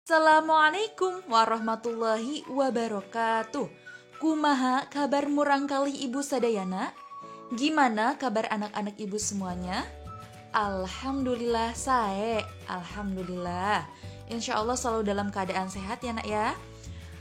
Assalamualaikum warahmatullahi wabarakatuh. Kumaha kabar murangkalih ibu sadayana? Gimana kabar anak-anak ibu semuanya? Alhamdulillah sae, alhamdulillah. Insya Allah selalu dalam keadaan sehat ya nak ya.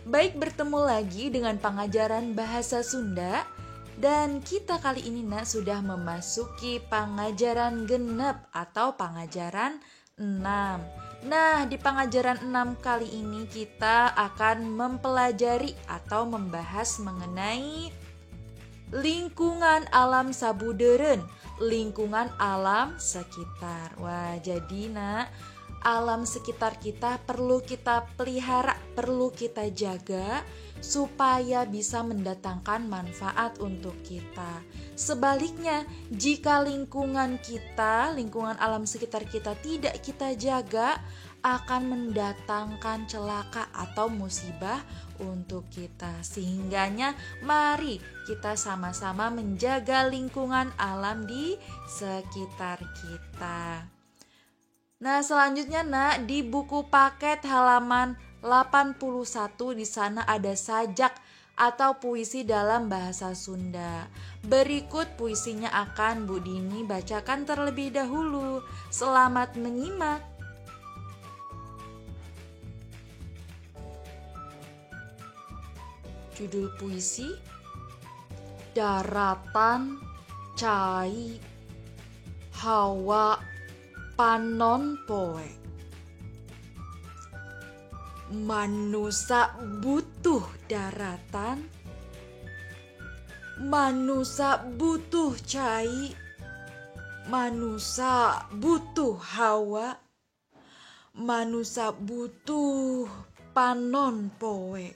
Baik, bertemu lagi dengan pengajaran bahasa Sunda. Dan kita kali ini nak sudah memasuki pengajaran genep atau pengajaran 6. Nah, di pengajaran 6 kali ini kita akan mempelajari atau membahas mengenai lingkungan alam sabudeureun, lingkungan alam sekitar. Wah, jadi nak, alam sekitar kita perlu kita pelihara, perlu kita jaga supaya bisa mendatangkan manfaat untuk kita. Sebaliknya, jika lingkungan kita, lingkungan alam sekitar kita tidak kita jaga, akan mendatangkan celaka atau musibah untuk kita. Sehingganya mari kita sama-sama menjaga lingkungan alam di sekitar kita. Nah, selanjutnya nak, di buku paket halaman 81 di sana ada sajak atau puisi dalam bahasa Sunda. Berikut puisinya akan Bu Dini bacakan terlebih dahulu. Selamat menyimak. Judul puisi Daratan Cai Hawa Panon Poe. Manusa butuh daratan, manusa butuh cai, manusa butuh hawa, manusa butuh panon poe.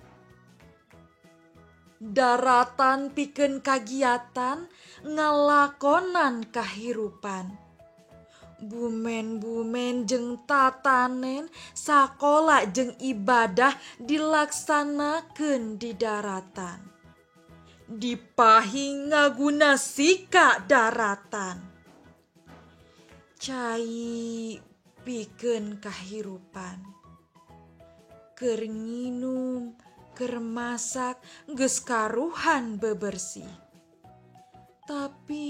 Daratan pikeun kagiatan, ngalakonan kahirupan. Bumen-bumen jeung tatanen, sakola jeung ibadah dilaksanakeun di daratan. Dipahi ngaguna sika daratan. Cai pikeun kahirupan. Keur nginum, keur masak, geus karuhan bebersih. Tapi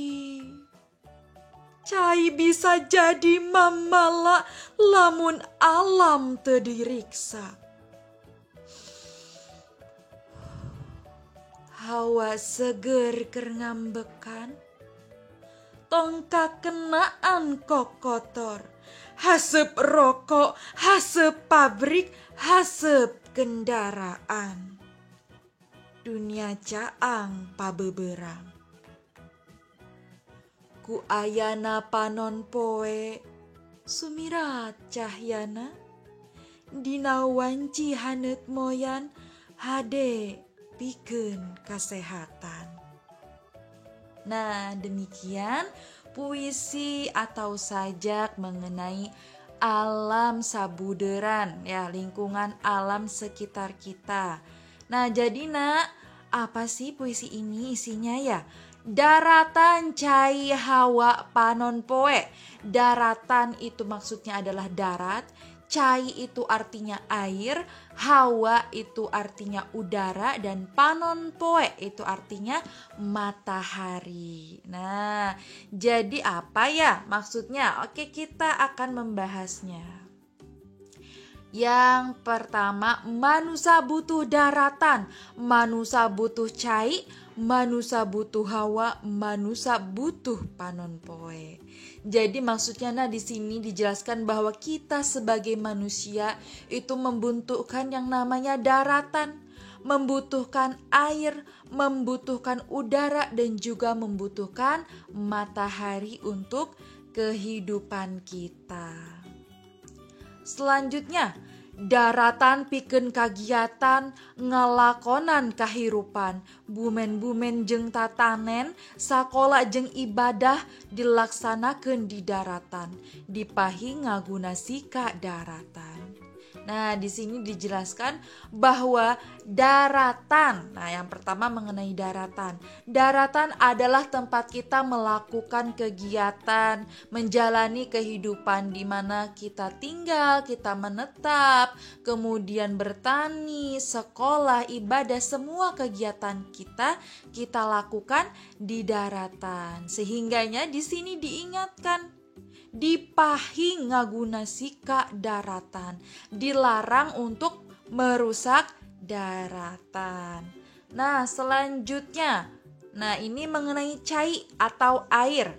cai bisa jadi mamala lamun alam teu diriksa. Hawa seger keur ngambekan, tong kakenaan kokotor. Haseup rokok, haseup pabrik, haseup kendaraan. Dunia caang pabeberang. Ku ayana panon poe, sumirat cahyana. Dina wanci haneut moyan, hade pikeun kasehatan. Nah, demikian puisi atau sajak mengenai alam sabudeureun, ya, lingkungan alam sekitar kita. Nah, jadi nak, apa sih puisi ini isinya ya? Daratan cai hawa panon poe. Daratan itu maksudnya adalah darat, cai itu artinya air, hawa itu artinya udara, dan panon poe itu artinya matahari. Nah, jadi apa ya maksudnya? Oke, kita akan membahasnya. Yang pertama, manusia butuh daratan, manusia butuh cai, manusia butuh hawa, manusia butuh panon poe. Jadi maksudnya nah di sini dijelaskan bahwa kita sebagai manusia itu membutuhkan yang namanya daratan, membutuhkan air, membutuhkan udara, dan juga membutuhkan matahari untuk kehidupan kita. Selanjutnya, daratan pikeun kagiatan, ngalakonan kahirupan, bumen-bumen jeung tatanen, sakola jeung ibadah dilaksanakeun di daratan, dipahi ngaguna sika daratan. Nah, di sini dijelaskan bahwa daratan. Nah, yang pertama mengenai daratan. Daratan adalah tempat kita melakukan kegiatan, menjalani kehidupan di mana kita tinggal, kita menetap, kemudian bertani, sekolah, ibadah, semua kegiatan kita lakukan di daratan. Sehingganya di sini diingatkan, dipahing ngaguna sika daratan, dilarang untuk merusak daratan. Nah, selanjutnya, nah ini mengenai cai atau air.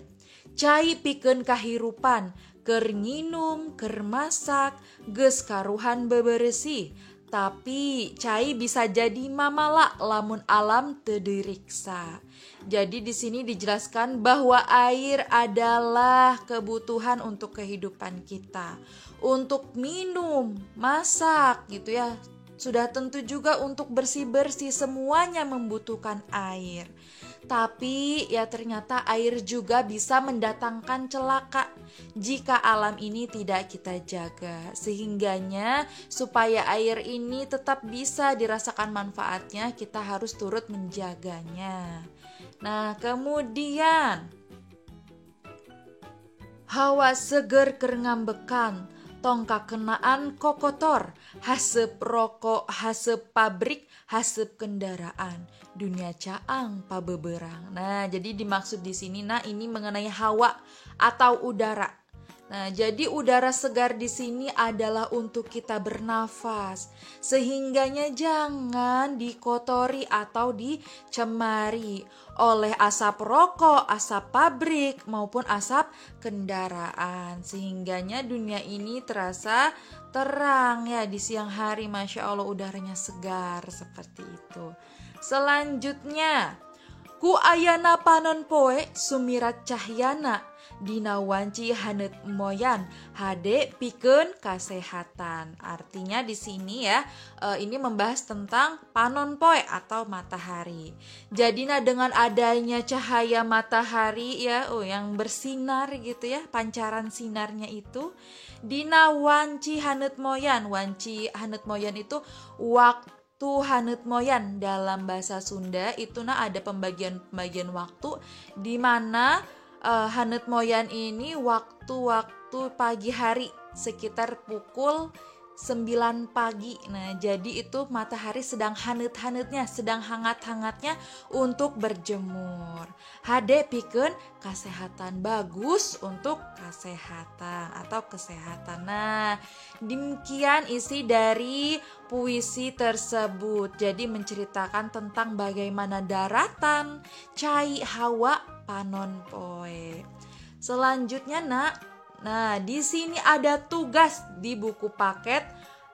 Cai pikeun kahirupan, keur nginum, keur masak, geus karuhan beberesih. Tapi cai bisa jadi mamala lamun alam teu diriksa. Jadi di sini dijelaskan bahwa air adalah kebutuhan untuk kehidupan kita. Untuk minum, masak gitu ya. Sudah tentu juga untuk bersih-bersih, semuanya membutuhkan air. Tapi ya ternyata air juga bisa mendatangkan celaka jika alam ini tidak kita jaga. Sehingganya supaya air ini tetap bisa dirasakan manfaatnya, kita harus turut menjaganya. Nah, kemudian hawa seger keur ngambekan, tong kakenaan kokotor, haseup rokok, haseup pabrik, haseup kendaraan, dunia caang pabeberang. Nah, jadi dimaksud di sini, nah ini mengenai hawa atau udara. Nah, jadi udara segar di sini adalah untuk kita bernafas, sehingganya jangan dikotori atau dicemari oleh asap rokok, asap pabrik, maupun asap kendaraan. Sehingganya dunia ini terasa terang ya di siang hari, Masya Allah udaranya segar seperti itu. Selanjutnya, ku ayana panon poe sumirat cahyana, dina wanci haneut moyan, hade pikeun kasehatan. Artinya di sini ya, ini membahas tentang panon poe atau matahari. Jadi nah dengan adanya cahaya matahari ya, yang bersinar gitu ya, pancaran sinarnya itu dina wanci haneut moyan. Wanci haneut moyan itu waktu haneut moyan dalam bahasa Sunda itu nah ada pembagian-pembagian waktu di mana haneut moyan ini waktu-waktu pagi hari sekitar pukul 9 pagi. Nah, jadi itu matahari sedang haneut-haneutnya, sedang hangat-hangatnya untuk berjemur. Hade pikeun kasehatan, bagus untuk kesehatan atau kesehatan. Nah, demikian isi dari puisi tersebut. Jadi menceritakan tentang bagaimana daratan, cai, hawa, panon poe. Selanjutnya, nak, nah, di sini ada tugas di buku paket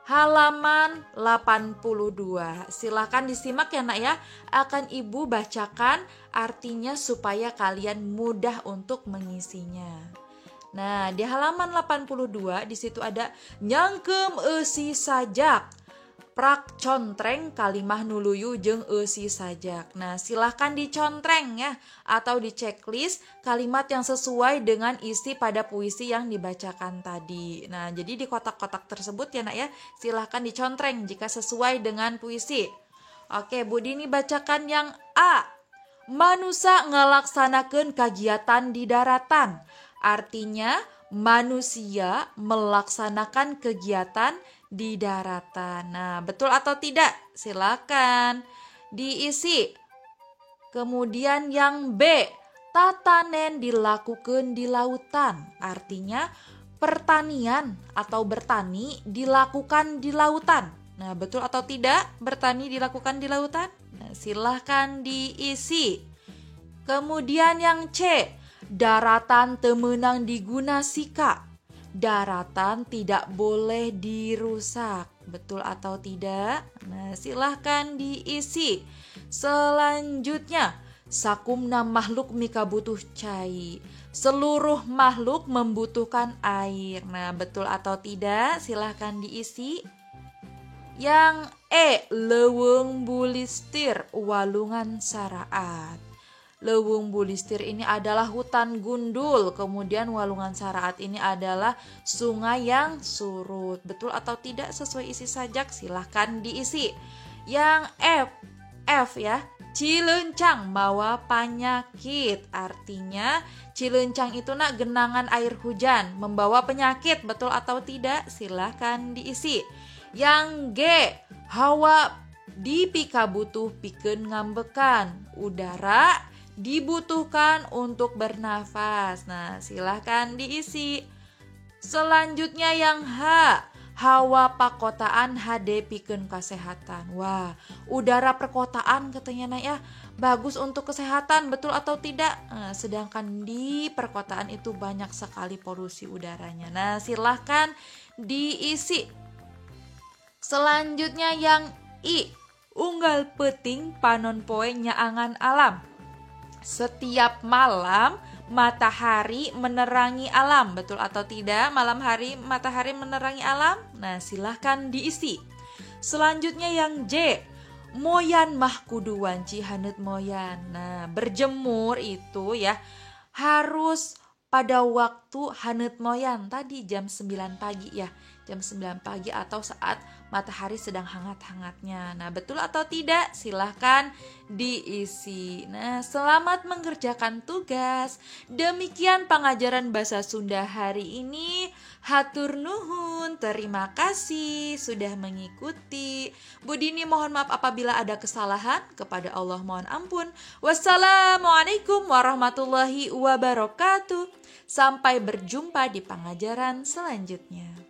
halaman 82. Silakan disimak ya, nak ya. Akan Ibu bacakan artinya supaya kalian mudah untuk mengisinya. Nah, di halaman 82 di situ ada nyangkem eusi sajak. Prak contreng kalimah nuluyu jeung eusi sajak. Nah, silahkan dicontreng ya atau di checklist kalimat yang sesuai dengan isi pada puisi yang dibacakan tadi. Nah, jadi di kotak-kotak tersebut ya nak ya, silahkan dicontreng jika sesuai dengan puisi. Oke, Bu Dini bacakan yang A. Manusa ngalaksanakeun kagiatan di daratan. Artinya manusia melaksanakan kegiatan di daratan. Nah, betul atau tidak? Silakan diisi. Kemudian yang B, tatanen dilakukan di lautan. Artinya pertanian atau bertani dilakukan di lautan. Nah, betul atau tidak bertani dilakukan di lautan? Nah, silahkan diisi. Kemudian yang C, daratan temenang diguna sika. Daratan tidak boleh dirusak. Betul atau tidak? Nah, silahkan diisi. Selanjutnya, sakumna makhluk mika butuh cai. Seluruh makhluk membutuhkan air. Nah, betul atau tidak? Silahkan diisi. Yang E, leuweung bulistir walungan saraat. Leuweung Bulistir ini adalah hutan gundul. Kemudian Walungan Saraat ini adalah sungai yang surut. Betul atau tidak sesuai isi sajak? Silahkan diisi. Yang F ya, Cilencang mawa penyakit. Artinya Cilencang itu nak genangan air hujan, membawa penyakit. Betul atau tidak? Silahkan diisi. Yang G, hawa dipikabutuh pikeun ngambekan. Udara dibutuhkan untuk bernafas. Nah, silahkan diisi. Selanjutnya yang H, hawa pakotaan hade pikeun kesehatan. Wah, udara perkotaan katanya nak ya, bagus untuk kesehatan, betul atau tidak? Nah, sedangkan di perkotaan itu banyak sekali polusi udaranya. Nah, silahkan diisi. Selanjutnya yang I, unggal peuting panon poe nyaangan alam. Setiap malam matahari menerangi alam. Betul atau tidak? Malam hari matahari menerangi alam? Nah, silahkan diisi. Selanjutnya yang J, moyan mah kudu wanci haneut moyan. Nah, berjemur itu ya harus pada waktu haneut moyan, tadi jam 9 pagi ya. Jam 9 pagi atau saat matahari sedang hangat-hangatnya. Nah, betul atau tidak? Silahkan diisi. Nah, selamat mengerjakan tugas. Demikian pengajaran bahasa Sunda hari ini. Hatur nuhun, terima kasih sudah mengikuti. Bu Dini mohon maaf apabila ada kesalahan. Kepada Allah mohon ampun. Wassalamualaikum warahmatullahi wabarakatuh. Sampai berjumpa di pengajaran selanjutnya.